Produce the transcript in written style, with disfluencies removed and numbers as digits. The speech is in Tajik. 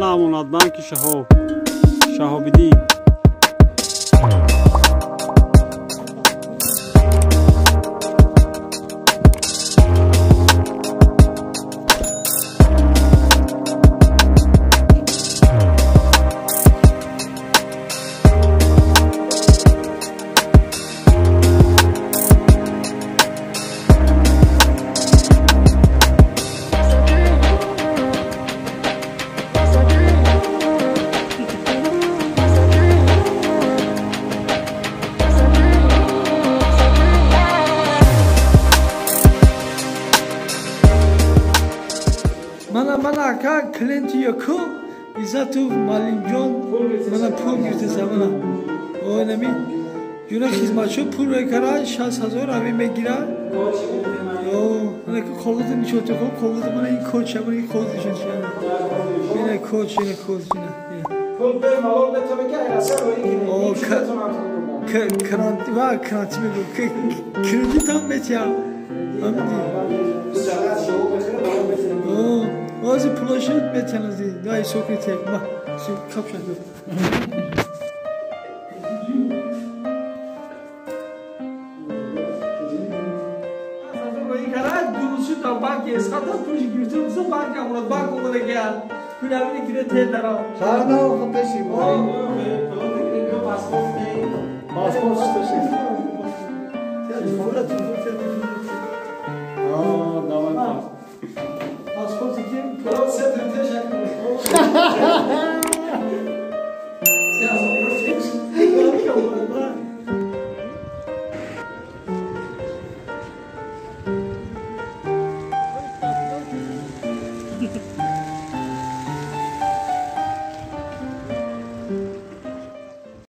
Мана Амонатбанки Шаҳоб, Шаҳобиддин. Мана ака клиенти якум Иззатов Малимҷон мана пул гирифтеса мана. Оинами ҷуна хизматшо пул мекара 60 000 ҳамин мегира. Мана коғази нишоти хоб коғази мана ин код мана ин код нишон ина код ина код ина. Кранти ва кранти мегӯ кредит ҳам метиҳам. Ҳамиди. Ози пулоши метиҳам дай соките ма капша. Банк эсхата пулш гирифта буза банк амонат банк омадагия кунавини гире те дарам. Сарда пеши. Паспорт.